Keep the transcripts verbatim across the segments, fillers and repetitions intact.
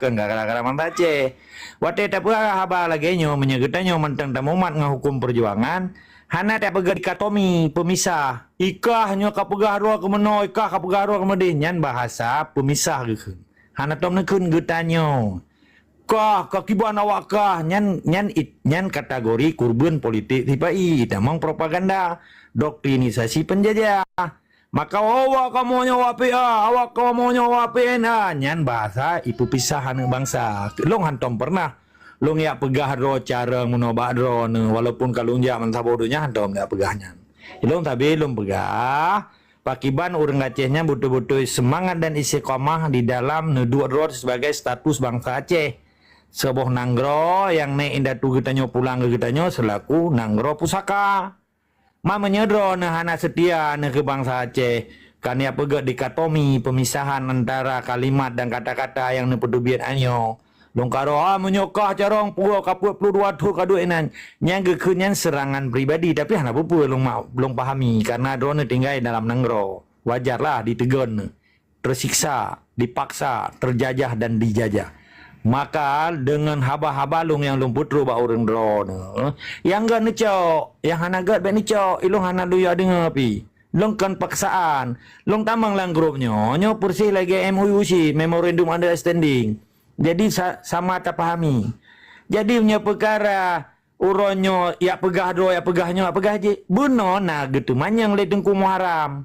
Kon gara-gara bansa Aceh. Watée tapeugah haba lagée nyoe, meunyoe geutanyoe mantong tamumat ngon huköm peujuangan, hana tapeugah dikotomi, peumisah. I kah nyoe ka peugah droe keu meunoe, i kah ka peugah droe keu meudeh, nyan bahasa peumisah geukheun. Hana tom neukheun geutanyoe. Kah, ka kiban awak kah, nyan, nyan it-, nyan kategori kurban politik sipa-i, tamong propaganda, doktrinisasi penjajah. Maka awak kamoe nyoe awak P A, awak kamoe nyoe awak P N A, nyan bahasa ipeupisah aneuëk bansa. Lôn hantom pernah lôn jak peugah droe carông meunoe bak droeneuh, walaupun ka lôn jak meusaboh donya hantom jak peugah nyan. Lôn sabe lôn peugah, pakiban ureuëng Aceh nyan beutôi-beutôi seumangat dan istiqamah di dalam neuduek droe sibagai status bansa Aceh. Saboh nanggroe nyang neuk indatu geutanyoe pulang keu geutanyoe seulaku nanggroe pusaka. Ma meunyoe droeneuh hana seutia neuh keu bansa Aceh, ka neupeugét dikotomi, peumisahan antara kalimat dan kata-kata nyang neupeuteubiet nyoe. Lôn ka rô, ah, meunyoe kah carông puwoe ka peuet ploh dua thon ka duek inan, nyang geukheun nyan seurangan pribadi, tapi hana peue-peue lôn ma-, lôn pahami, kareuna droeneuh tinggai dalam nanggroe. Wajarlah diteugon, teusiksa, dipaksa, teujajah dan dijajah. Maka deungon haba-haba lôn nyang lôn peutrok bak ureuëng droeneuh, nyang gét neucok, nyang hana gét bék neucok, ilôn hana lôn jak deungoe pih. Lôn kon paksaan. Lôn tamong lam grup nyoe, nyoe peureséh lagée M O U cit, Memorandum Understanding. Jadi sa-, sama tapahami. Jadi meunyoe peukara uroe nyoe jak peugah droe, jak peugah nyoe, jak peugah jih, bunoe na geuteumanyong lé Teungku Muharram.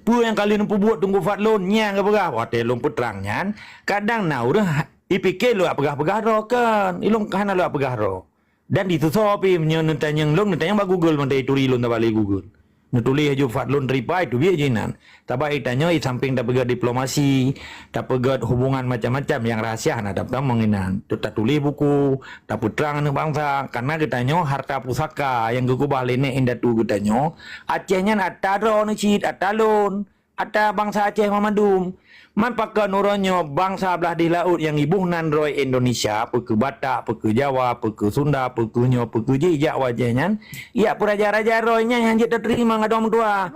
Peue nyang ka lheueh neupeubuet Teungku Fadlon nyang geupeugah watée lôn peutrang nyan, kadang na ureuëng ha-, ipike lôn jak peugah-peugah droe kon, ilôn hana lôn jak peugah droe. Dan ditusoe pih meunyoe neutanyong lôn, neutanyong bak Google, mantong ituri lôn tabale Google. Neutuléh laju Fadlon Tripa, iteubiet jih nan. Tabak itanyoe, i sampéng tapeugét diplomasi, tapeugét hubungan macam-macam nyang rahsia hana tapeugah meunan. Tatuléh buku, tapeutrang aneuëk bansa, kareuna geutanyoe harta pusaka nyang geukeubah lé nenek indatu geutanyoe, Aceh nyan atra droeneuh cit, atra lôn, atra bansa Aceh banmandum. Man pakon uroe nyoe bansa blah di laôt nyang iboh nan droe Indonesia, peu keuh Batak, peu keuh Jawa, peu keuh Sunda, peu keuh nyoe, peu keuh jih jak u Aceh nyan, jak peuraja-raja droe nyan nyang jeuet tateurimong adoe meutuah.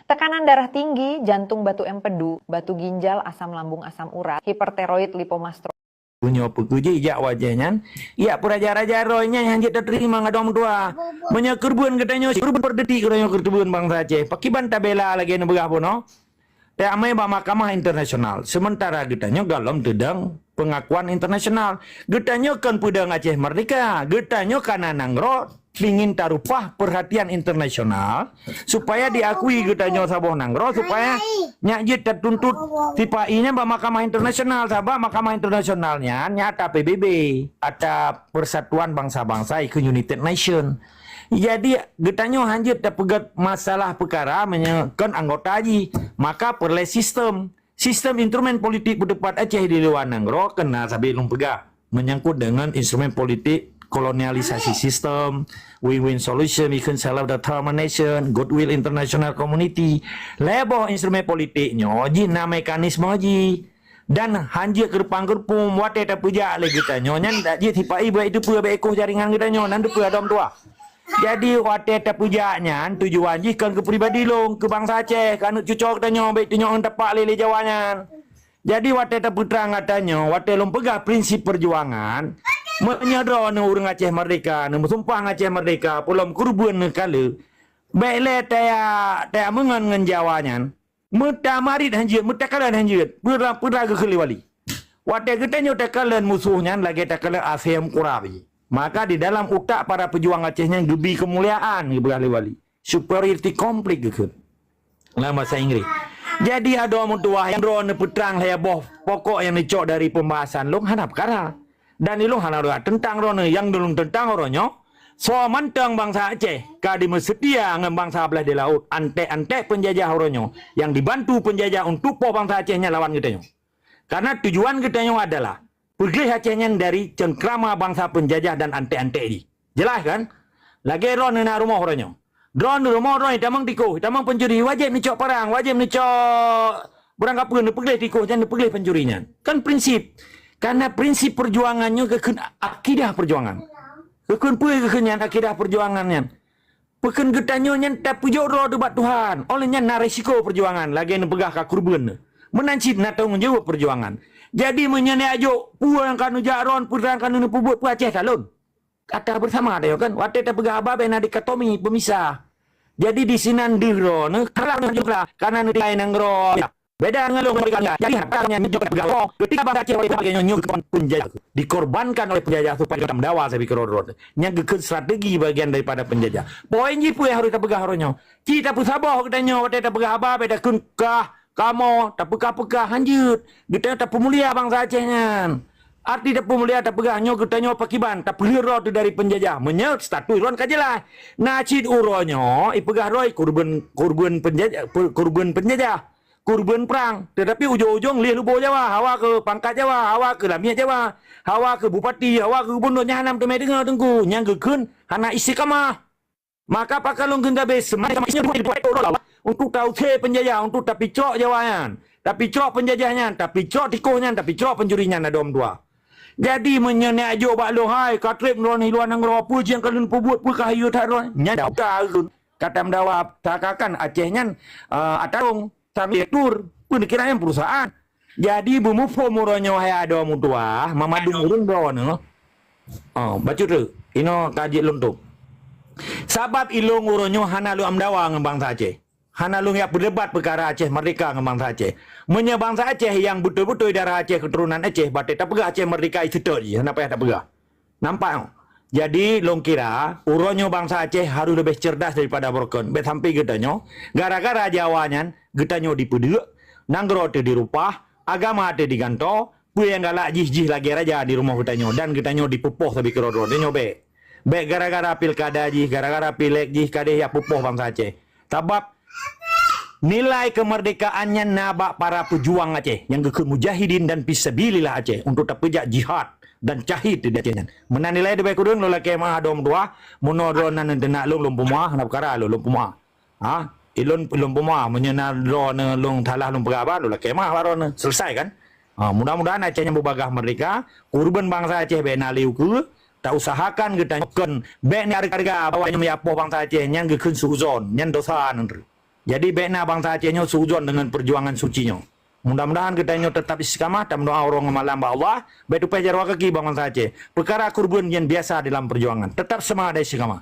Tekanan darah tinggi, jantung batu empedu, batu ginjal, asam lambung, asam urat, hipertiroid, lipomastroid. Meunyoe peu keuh jih jak u Aceh nyan, jak peuraja-raja droe nyan nyang jeuet tateurimong adoe meutuah. Meunyoe keureubeuen geutanyoe, keureubeuen peudetik geutanyoe keureubeuen bansa Aceh, pakiban tabela lagée neupeugah bunoe? Teumé bak mahkamah internasional, seumeuntara geutanyoe gohlom teudong peungakuan internasional. Geutanyoe kon peudong Aceh merdeka, geutanyoe kana nanggroe pingin tarupah peurhatian internasional, supaya diakui geutanyoe saboh nanggroe, supaya nyak jeuet tatuntut sipa-i nyan bak mahkamah internasional, sabab mahkamah internasional nyan nyata P B B, ata Persatuan Bangsa-Bangsa, ikheun United Nation. Jadi geutanyoe hanjeuet tapeugét masalah peukara meunyoe kon anggota jih, maka peureulée sistem. Sistem instrumen politik peuteupat Aceh di luwa nanggroe keuna sabe lôn peugah. Menyangkut dengan instrumen politik kolonialisasi sistem, win-win solution, ikheun self determination, goodwill international community. Lhée boh instrumen politik nyoe jih na mekanisme jih. Dan hanjeuet keureupang-keureupum watée tapeujak lé geutanyoe nyan dak jih sipa-i beuet teupeue bék ékoh jaringan geutanyoe nan teupeue adoe meutuah. Jadi watée tapeujak nyan tujuan jih kon keu pribadi lôn, keu bansa Aceh, keu aneuëk cucoe geutanyoe bék tunyok ngon tapak lé lé Jawa nyan. Jadi watée tapeutrang gata nyoe, watée lôn peugah prinsip peujuangan, meunyoe droeneuh ureuëng Aceh merdeka, neumeusumpah ngon Aceh merdeka, peulom keureubeuen neukaleu, bék lé taya, taya meungon ngon Jawa nyan, meutamarit hanjeuet, meutakalon hanjeuet, peura, peura geukheun lé wali. Watée geutanyoe takalon musoh nyan lagée takalon asée meukurab jih. Maka di dalam utak para peujuang Aceh nyan geubi keumuliaan geupeugah lé wali. Superiority complex geukheun lam bahasa Inggris. Jadi adoe meutuah nyang droeneuh peutrang lhée boh pokok nyang neucok dari pembahasan lôn hana peukara. Dan ilôn hana rot teuntang droeneuh, nyang lôn teuntang uroe nyoe, soe mantong bansa Aceh ka dimeuseutia ngon bansa blah di laôt, antek-antek peunjajah uroe nyoe nyang dibantu peunjajah untuk poh bansa Aceh nyan lawan geutanyoe. Kareuna tujuan geutanyoe adalah peugleh Aceh nyan dari cengkrama bansa peunjajah dan antek-antek jih. Jeulaih kan? Lagée droeneuh na rumoh uroe nyoe. Droeneuh rumoh droeneuh tamong tikoh, tamong peuncuri, wajéb neucok parang, wajéb neucok beurangkapeue, neupeugleh tikoh nyan, neupeugleh peuncuri nyan. Kan prinsip. Kareuna prinsip peujuangan nyoe geukheun akidah peujuangan. Geukheun peue geukheun nyan akidah peujuangan nyan? Peukheun geutanyoe nyan tapeujok droe teuh bak Tuhan. Óh lheueh nyan na risiko peujuangan lagée neupeugah ka keureubeuen. Meunan cit na tanggong jaweueb peujuangan. Jadi meunyoe neujak jok peue nyang ka neujak ron, peue nyang ka neupeubuet, peue Aceh talon. Kata bersama teuh kan, watèe tapeugah haba bèk na dikotomi, peumisah. Jadi disinan deuh droeneuh, kalah ngon juklah, karena neutinggai nanggroe. Beda ngon lôn ngon Amerika. Jadi hana nyan jok tapeugah, oh, ketika bangsa Aceh oleh sebagai nyoe nyoe dikorbankan oleh penjajah supaya kita mendawa sabe keudroe-droe. Nyang geukheun strategi bagian daripada penjajah. Poin jih peue nyang harôh tapeugah uroe nyoe. Ci tapeusaboh geutanyoe watèe tapeugah haba bèk takheun kah, kamoe, tapeukah-peukah, hanjeuet. Geutanyoe tapeumulia bangsa Aceh nyan. Arti tapeumulia tapeugah nyoe geutanyoe pakriban, tapeulheueh droe teuh dari penjajah. Meunyoe status droen ka jeulaih. Na cit uroe nyoe ipeugah droe kurban, kurban penjajah, kurban penjajah. Kurban prang. Tetapi ujong-ujong lheueh lubô Jawa, hawa keu pangkat Jawa, hawa keu lamiet Jawa, hawa keu bupati, hawa keu gubernur, nyan hana meuteumé deungoe teungku. Nyang geukheun hana istiqamah. Maka pakon lôn kheun sabe seumai sama inya dua ribu dua puluh untuk tausé penjajah, untuk tapicok Jawa nyan, tapicok penjajah nyan, tapicok tikoh nyan, tapicok pencuri nyan, adoe meutuah. Jadi meunyoe neujak jok bak lôn hai, ka trép droeneuh i luwa nanggroe, peue nyang ka lôn peubuet, peue ka hayeue that droeneuh, nyan dah ka kata meudawa, seakan-akan Aceh nyan, eh, atarong. Sambil tur, peue neukira nyan perusahaan. Jadi beumuphom uroe nyoe hai adoe meutuah, mandum ureueng droeneuh. Oh, bacut tu. Inoe ka jeuet lôn tôb. Sabab ilôn uroe nyoe hana lôn amdawa ngon bansa Aceh. Hana lôn jak peudebat peukara Aceh merdeka ngon bansa Aceh. Meunyoe bansa Aceh nyang beutôi-beutôi darah Aceh keuturonan Aceh, batée tapeugah Aceh merdeka iseutôt jih, hana payah tapeugah. Nampak? Jadi, lôn kira, uroe nyoe bansa Aceh harôh leubeh cerdas daripada baroekon. Bèk sampoe geutanyoe, gara-gara Jawa nyan, geutanyoe dipeudeuk, nanggroe teuh dirupah, agama teuh digantoe, peue nyang galak jih, jih lagèe raja di rumoh geutanyoe, dan geutanyoe dipeupoh sabe keudroe-droe. Tanyoe bèk. Bèk gara-gara pilkada jih, gara-gara pilék jih, ka deuh jak peupoh bansa Aceh. Sabab nilai keumeurdekaan nyan na bak para peujuang Aceh nyang geukheun mujahidin dan fisabilillah Aceh untuk tapeujak jihad dan syahid di Aceh nyan. Meunan nilai leubeh kureueng lôn lakèe meu'ah adoe meutuah, meunoe droeneuh na neunak lôn, lôn peumeu'ah, hana peukara lôn, lôn peumeu'ah. Ha? Ilôn, lôn peumeu'ah, meunyoe na droeneuh lôn salah lôn peugah haba, lôn lakèe meu'ah bak droeneuh. Selesai kan? Ha, mudah-mudahan Aceh nyan beubagaih merdeka, kurban bansa Aceh bèk na lé ukeue, tausahakan geutanyoe kon bèk na hareuga-hareuga bahwa nyoe meujapoh bansa Aceh nyang geukheun suuzon, nyan dosa nyan. Jadi bèk na bansa Aceh nyoe suuzon deungon peujuangan suci nyoe. Mudah-mudahan geutanyoe teutap istiqamah, tameudoa uroe ngon malam bak Allah, bèk tupèh jaroe kaki bansa Aceh. Peukara kurban nyan biasa dalam peujuangan. Teutap seumangat dan istiqamah.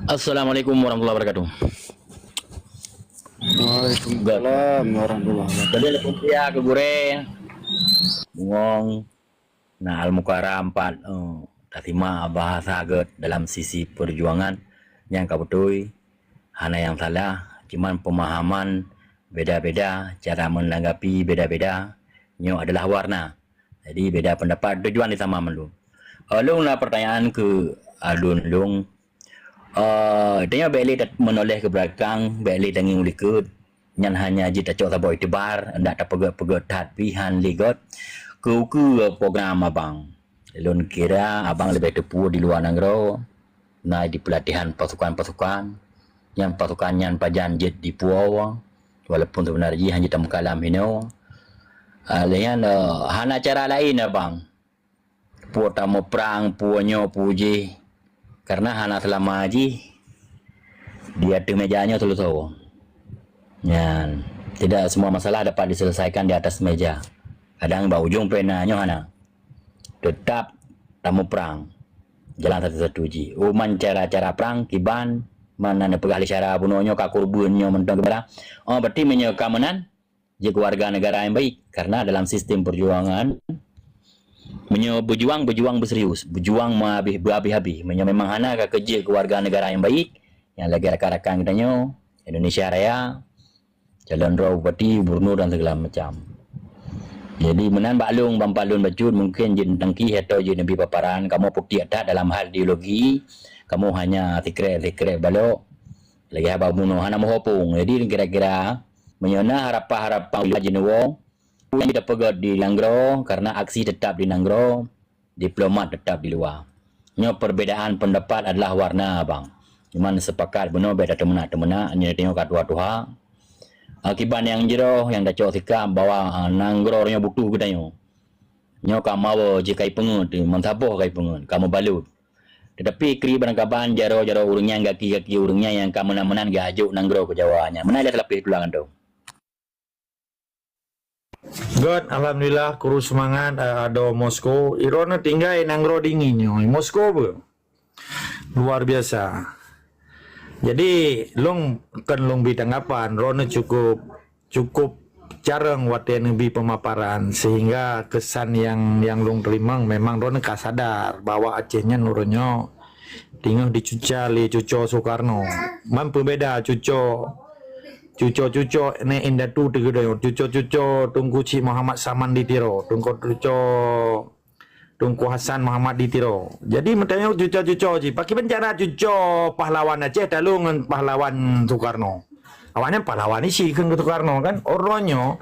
Assalamualaikum warahmatullahi wabarakatuh. Waalaikumsalam warahmatullahi wabarakatuh. Jadi, alhamdulillah, keu gurèe, bungong, na Al-Mukarram pat, eh, tasimak bahasa gèt dalam sisi peujuangan nyang ka beutôi, hana nyang salah, cuman peumahaman beda-beda, cara menanggapi beda-beda, nyoe adalah warna. Jadi, beda pendapat, tujuan di sama mandum. Eh, lôn na pertanyaan keu adun lôn. Eh, tanyoe bèk lé tat-, meunoléh keu beulakang, bèk lé tangieng u likot. Nyan hanya jeuet tacok saboh itibar, ndak tapeugèt-peugèt that pih han lé gèt. Keu, keu program abang. Lôn kira abang leubeh teupeue di luwa nanggroe, na di peulatihan pasukan-pasukan. Nyan pasukan nyan pajan jeuet di puwoe, walaupun seubeuna jih han jeuet tameukalam hinoe. Ah, lheueh nyan, eh, hana cara laén abang. Peue tameuprang, peue nyoe, peue jih. Karena hana seulama jih di ateueh meja nyoe seuleusoe. Nyan, tidak semua masalah dapat diselesaikan di atas meja. Kadang bak ujong pena nyoe hana. Teutap tameuprang. Jalan satu-satu jih. Oh, man cara-cara prang kiban, man na neupeugah lé syara bunoe nyoe ka kurban nyoe mantong kiban. Oh, berarti meunyoe ka meunan, jeuet keu warga negara nyang baik. Karena dalam sistem perjuangan, meunyoe beujuang, beujuang beuserius, beujuang meuhabéh, beuhabéh-habéh. Meunyoe memang hana ka keu jeuet keu warga negara nyang baik, nyang lagèe rakan-rakan geutanyoe, Indonesia Raya, calon droe bupati, gubernur dan segala macam. Jadi meunan bak lôn, ban palon bacut, mungkin jeuet neutangki atau jeuet neubi paparan, kamoe putéh that dalam hal ideologi, kamoe hanya sikrek-sikrek balok, lagèe haba bunoe hana meuhopong. Jadi kira-kira meunyoe na harapan-harapan ulama jeunoe, nyang tapeugah di nanggroe, karena aksi tetap di nanggroe, diplomat tetap di luwa. Nyoe perbedaan pendapat adalah warna, bang. Cuman sepakat bunoe bèk tateumeunak-teumeunak, nyoe tanyoe ka tuha-tuha. Akibat nyang jroh nyang tacok sikap bahwa, ah, nanggroe nyoe butuh geutanyoe. Nyoe ka mawe jih kai peungeut, man saboh kai peungeut, ka meubalot. Tetapi kri barangkaban jaroe-jaroe ureueng nyan, gaki-gaki ureueng nyan nyang ka meunan-meunan geujok nanggroe keu Jawa nyan. Meunan lé seulapeh tulang tu. Göt, alhamdulillah, kuru seumangat, eh, adoe Moskow. Droeneuh tinggai nanggroe dingin nyoe. Moskow beu? Luar biasa. Jadi, lôn kon lôn bi tanggapan, droeneuh cukup, cukup carông watée neubi pemaparan, sehingga kesan nyang, nyang lôn teurimong memang droeneuh ka sadar bahwa Aceh nyan uroe nyoe teungoh dicuca lé cuco Soekarno. Man peubeda cuco, cuco-cuco neh indatu teugeudong, cuco-cuco Teungku Chik Muhammad Saman di Tiro, Teungku cuco Teungku Hasan Muhammad di Tiro. Jadi, meutanyoe cuco-cuco jih, pakriban cara cuco pahlawan Aceh talu ngon pahlawan Soekarno. Awaknyan pahlawan isi kheun keu Soekarno kan. Uroe nyoe,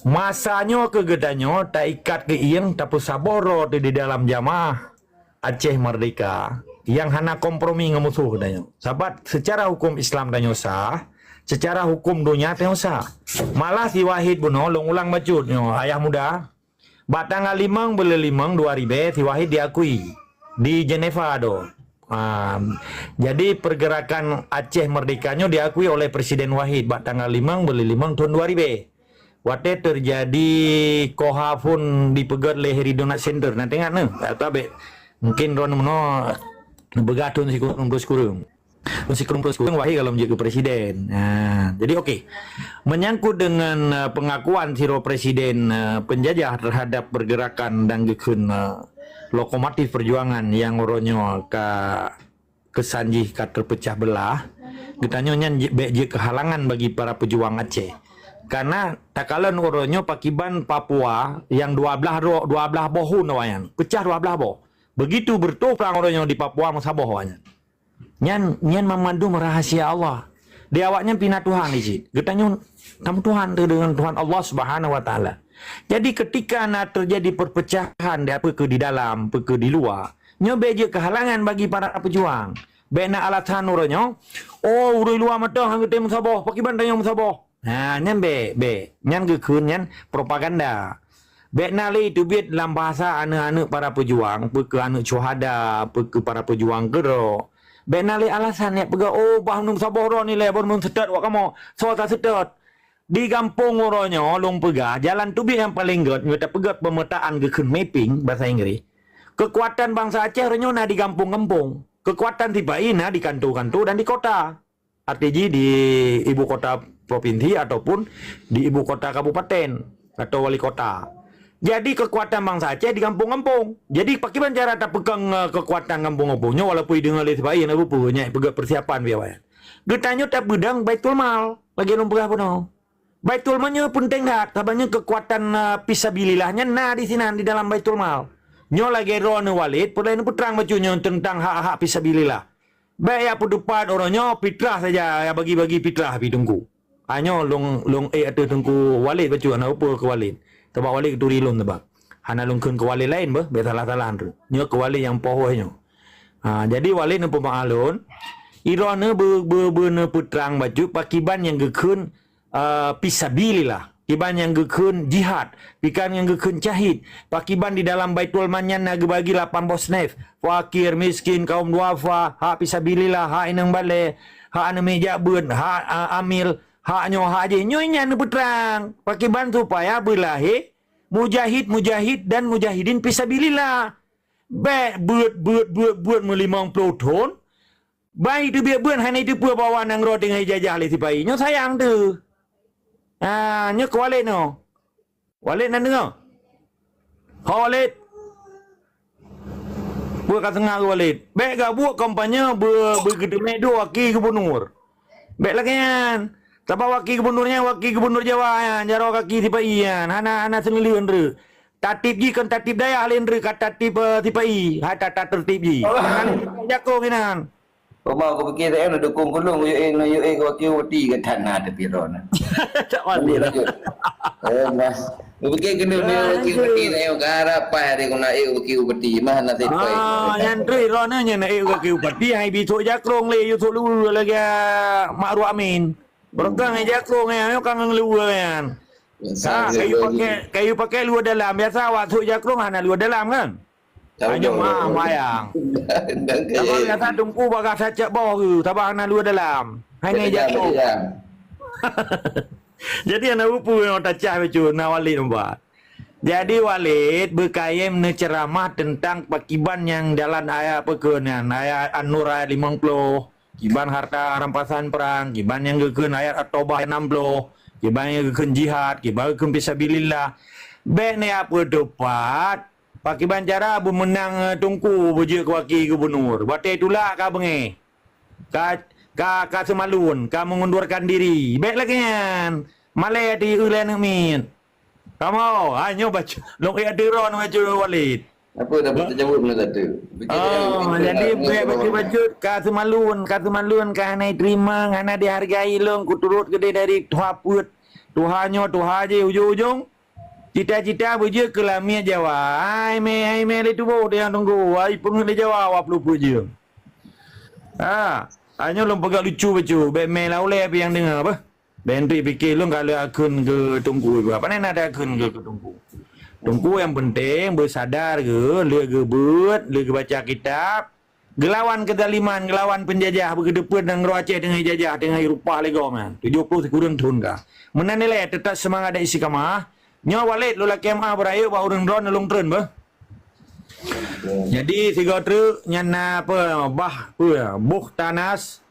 masa nyoe keu geutanyoe taikat keu ieng, tapeusaboh droe teuh di dalam jamaah Aceh Merdeka nyang hana kompromi ngon musoh geutanyoe. Sabab secara huköm Islam tanyoe sah, secara huköm donya tanyoe sah. Malah si Wahid bunoe lôn ulang bacut nyoe, ayah muda. Bak tanggal limong buleuen limong dua ribée si Wahid diakui di Jenewa do. Ah, jadi pergerakan Aceh Merdeka nyoe diakui oleh Presiden Wahid bak tanggal limong buleuen limong thon dua ribée. Watée teujadi koha phon dipeugét lé Heri Donat Center, na teuingat neuh? Atau abéh mungkin droeneuh meunoe neupeugah thon sikureueng ploh sikureueng. Sikureueng ploh sikureueng Wahid ka lom jeuet keu presiden. Ha, jadi okey. Menyangkut dengan, eh, pengakuan sidroe presiden, eh, penjajah terhadap pergerakan dan geukheun, eh, lokomotif perjuangan nyang uroe nyoe ka keusan jih ka terpecah belah, geutanyoe nyan je-, bék jeuet keu halangan bagi para pejuang Aceh. Karena takalon uroe nyoe pakriban Papua nyang dua blaih ro-, dua blaih boh hun awaknyan, pecah dua blaih boh. Begitu beureutoh prang uroe nyoe di Papua meusaboh awaknyan. Nyan, nyan mamandum rahasia Allah. Di awaknyan pih na Tuhan di cit. Geutanyoe tameutuhan teuh deungon Tuhan Allah Subhanahu wa Taala. Jadi, ketika na teujadi perpecahan di, peu kheueh di dalam, peu kheueh di luwa, nyoe bék jeuet keu halangan bagi para pejuang. Bék na alasan uroe nyoe, "Oh, ureuëng luwa mantong han geutem meusaboh, pakriban tanyoe meusaboh." Ha, nyan bék, bék. Nyan geukheun nyan propaganda. Bék na lé teubiet lam bahasa aneuëk-aneuëk para pejuang, peu kheueh aneuëk syuhada, peu kheueh para pejuang keudroe. Bék na lé alasan nyang peugah, "Oh, bah meunyoe saboh droe nilai, bah meunyoe seutôt wak kamoe, soe ta seutôt." Di gampông uroe nyoe lôn peugah, jalan teubiet nyang paleng gét, nyoe tapeugét pemetaan geukheun mapping, bahasa Inggris. Keukuatan bansa Aceh uroe nyoe na di gampông-gampông. Keukuatan sipa-i na di kantô-kantô dan di kota. Arti jih di ibu kota provinsi ataupun di ibu kota kabupaten atau wali kota. Jadi keukuatan bansa Aceh di gampông-gampông. Jadi pakriban cara tapeukong, eh, keukuatan gampông-gampông nyoe walaupun ideungoe lé sipa-i na peue-peue nyan peugét persiapan biaya. Geutanyoe tapeudong Baitul Mal lagée lôn peugah bunoe. Baitul Mal nyoe peunteng that, sabab nyoe keukuatan, eh, fisabilillah nyan na di sinan di dalam Baitul Mal. Nyoe lagée droeneuh Walid, peulai neupeutrang bacut nyoe teuntang hak-hak fisabilillah. Bék jak peuteupat uroe nyoe fitrah saja, jak bagi-bagi fitrah pih Teungku. Ha nyoe lôn, lôn ék ateueh Teungku Walid bacut hana upeue keu Walid. Sabab Walid geuturi lôn sabab. Hana lôn kheun keu Walid laén beuh, bék salah-salah treuk. Nyoe keu Walid nyang poh nyoe. Ha, jadi Walid neupeumaáh lôn, droeneuh beu-, beu-, beuneupeutrang bacut pakriban nyang geukheun eh, fisabilillah, kiban nyang geukheun jihad, kiban nyang geukheun syahid, pakiban di dalam Baitul Mal nyan na geubagi lapan boh snaf, fakir, miskin, kaum duafa, hak fisabilillah, hak inong balée, hak aneuk miet jak beuet, hak, a, amil, hak nyoe, hak jih. Nyoe nyan neupeutrang, pakiban supaya beulahé mujahid-mujahid dan mujahidin fisabilillah. Bék beuet, beuet, beuet, beuet meulimong ploh thon, Bah iteubiet beuet hana iteupeue bahwa nanggroe teungoh ijajah lé sipa-i. Nyoe sayang teuh. Ah, nyoe keu Walid nyoe. Walid na deungoe? Ho Walid. Buet ka seungab keu Walid. Bék gabuek kampanye beu-, beugeuteumé dua waki gubunur. Bék lagée nyan. Sabab waki gubunur nyan waki gubunur Jawa nyan, jaroe kaki sipa-i nyan. Hana, hana seuneuleuen treuk. Tatib jih kon tatib dayah lé nreuk ka tatib, eh, sipa-i, hai tata tertib jih. Kan jakong inan. Uma kupikir saya nak dukung kulung, U A, U A ke wakil bupati ke tanah tapi roh na. Tak malu lah. Eh, mas. Kupikir kena dia wakil bupati saya ke harapan hari guna eh wakil bupati mah nasib baik. Ah, yang tu roh na nyan eh wakil bupati hai bisuk jakrong lé, yusuk lu lagi Mak Ruk Amin. Berkang eh jakrong eh, ayo kang ngeluar kan. Ha, kayu pakai, kayu pakai luar dalam. Biasa awak suk jakrong hana luar dalam kan? Hanya mah mayang. Sabab biasa tungku bagas sacak boh tu, sabab hana luar dalam. Hanya jakrong. Jadi hana peue nyang tacah bacut na Walid Mubarak. Jadi Walid beukayém neuceuramah teuntang pakiban nyang dalam ayat peue keuh nyan, ayat An-Nur ayat limong ploh, kiban harta rampasan perang, kiban nyang geukheun ayat At-Taubah ayat enam ploh, kiban nyang geukheun jihad, kiban geukheun fisabilillah. Bék neuyak peuteupat, pakiban cara beumeunang, eh, Teungku beujeuet keu wakil gubunur. Watée tulak ka beungéh. Ka, ka, ka seumalun, ka mengundurkan diri. Bék lagée nyan. Malée di eu lé aneuk miet. Kamoe, ha nyoe bacut. Lôn ék teuron bacut Walid. Apa dapat terjawab dengan satu? Fikir Oh, dia, jadi dia, bék dia, bacut-bacut ka seumalun, ka seumalun ka hana jiteurimong, hana dihargai lôn, kuturot keudeh dari tuha peuet. Tuha nyoe, tuha jih ujong-ujong. Cita-cita beujeuet keu lamiet Jawa. Hai mé, hai mé lé tuboh teuh nyang teungku. Hai peungeuet lé Jawa wak ploh peuet jeuem. Ha, hai nyoe lôn peugah lucu bacut. Bék mé lam ulée pih nyang deungoe beuh. Bék enteuk pike lôn ka lheueh akheun keu teungku. Apa na ada akheun keu, keu teungku. Teungku nyang penting beusadar geuh, lheueh geubeuet, lheueh geubaca kitab. Geulawan keuzaliman, geulawan peunjajah, beugeudeupeue nanggroe Aceh teungoh jijajah, teungoh jirupah lé gob nyan. Tujoh ploh sikureueng thon ka. Meunan ilée, teutap seumangat dan istiqamah. Nyoe Walid, lôn lakée meu'ah beurayeuk bak ureuëng droeneuh lôn treun beuh. Jadi sigoe treuk nyan na apa, bah, apa, Bukhtanas,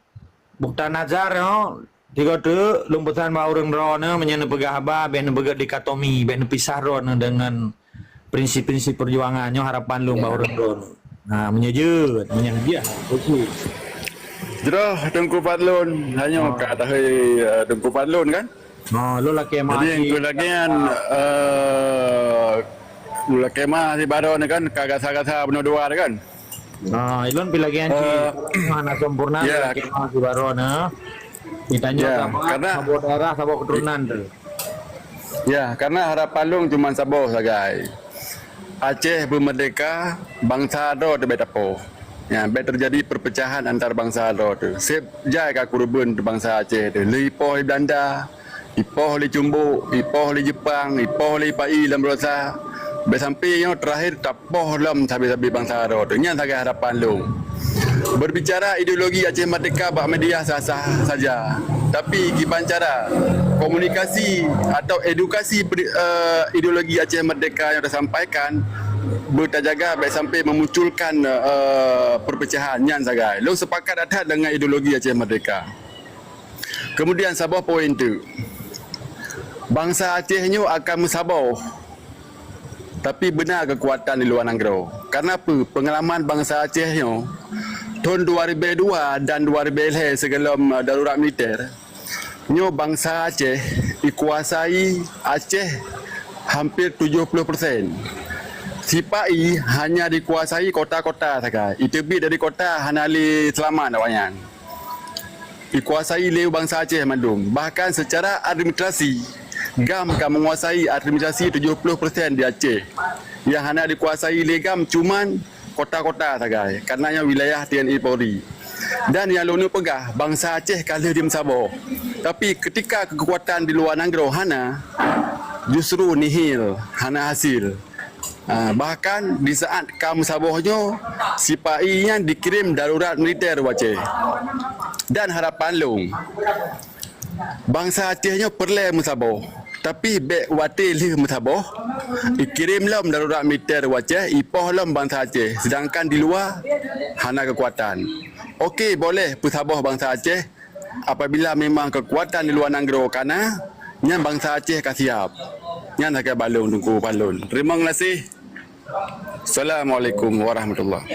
Bukhtanazar nyoe. Sigoe treuk, lôn peusan bak ureuëng droeneuh, meunyoe neupeugah haba, bék neupeugah dikotomi, bék neupisah droeneuh deungon prinsip-prinsip peujuangan nyoe harapan lôn bak ureuëng droeneuh. Ha, meunyoe jeuet, meunyoe hadiah, oke. Jroh Teungku Fadlon, hanyoe ka tahôi, eh, Teungku Fadlon kan? Ha, lôn lakée meu'ah. Jadi, lôn lakée meu'ah, eh, lôn lakée meu'ah sibaroe nyoe kan, ka gasa-gasa bunoe dua kan? Ha, ilôn pih lagée nyan cit. Eh, hana sempurna, ya. Lagée meu'ah sibaroe nyoe. Ditanyoe ya, sama, karena saboh daerah, saboh keturunan tu. Ya, karena harapan lôn cuma saboh sagai. Aceh beumeurdeka, bansa droe teuh bék tapoh. Ya, bék terjadi perpecahan antar bansa droe teuh. Seb jai ka keureubeuen bansa Aceh teuh. Lheueh ipoh lé Belanda, ipoh lé Cumbok, ipoh lé Jepang, ipoh lé Ipa-i lam Beurasa. Bék sampai nyoe terakhir tapoh lom sabe-sabe bansa droe teuh. Nyan sagai harapan lôn. Berbicara ideologi Aceh Merdeka bak media sah-sah saja. Tapi kiban cara komunikasi atau edukasi peri-, eh, ideologi Aceh Merdeka nyang tasampaikan, beutajaga bék sampai memunculkan, eh, perpecahan. Nyan sagai. Lôn sepakat that deungon ideologi Aceh Merdeka. Kemudian saboh poin tu, bansa Aceh nyoe akan meusaboh, tapi beuna keukuatan di luwa nanggroe. Karena peue? Peungalaman bansa Aceh nyoe thon dua ribèe dua dan dua ribèe lhèe sigohlom, eh, darurat militer, nyoe bansa Aceh ikuasai Aceh hampir tujoh ploh persen. Sipa-i hanya dikuasai kota-kota sagai. Iteubiet dari kota hana lé seulamat awaknyan. Dikuasai lé bansa Aceh mandum. Bahkan secara administrasi, GAM ka menguasai administrasi tujoh ploh persen di Aceh. Nyang hana dikuasai lé GAM cuman kota-kota sagai, karena nyan wilayah T N I Polri. Dan nyang lôn peugah, bansa Aceh ka lheueh dimeusaboh. Tapi ketika keukuatan di luwa nanggroe hana, justru nihil, hana hasil. Ah, bahkan di saat ka meusaboh nyoe, sipa-i nyan dikirim darurat militer u Aceh. Dan harapan lôn, bansa Aceh nyoe peureulèe meusaboh. Tapi bèk watèe lheueh meusaboh, ikirim lom darurat militer u Aceh, ipoh lom bansa Aceh. Sedangkan di luwa hana keukuatan. Oke, boleh peusaboh bansa Aceh, apabila memang keukuatan di luwa nanggroe ka na, nyan bansa Aceh ka siap. Nyan sagai bak lôn Teungku Fadlon. Teurimong gaséh. Assalamualaikum warahmatullahi.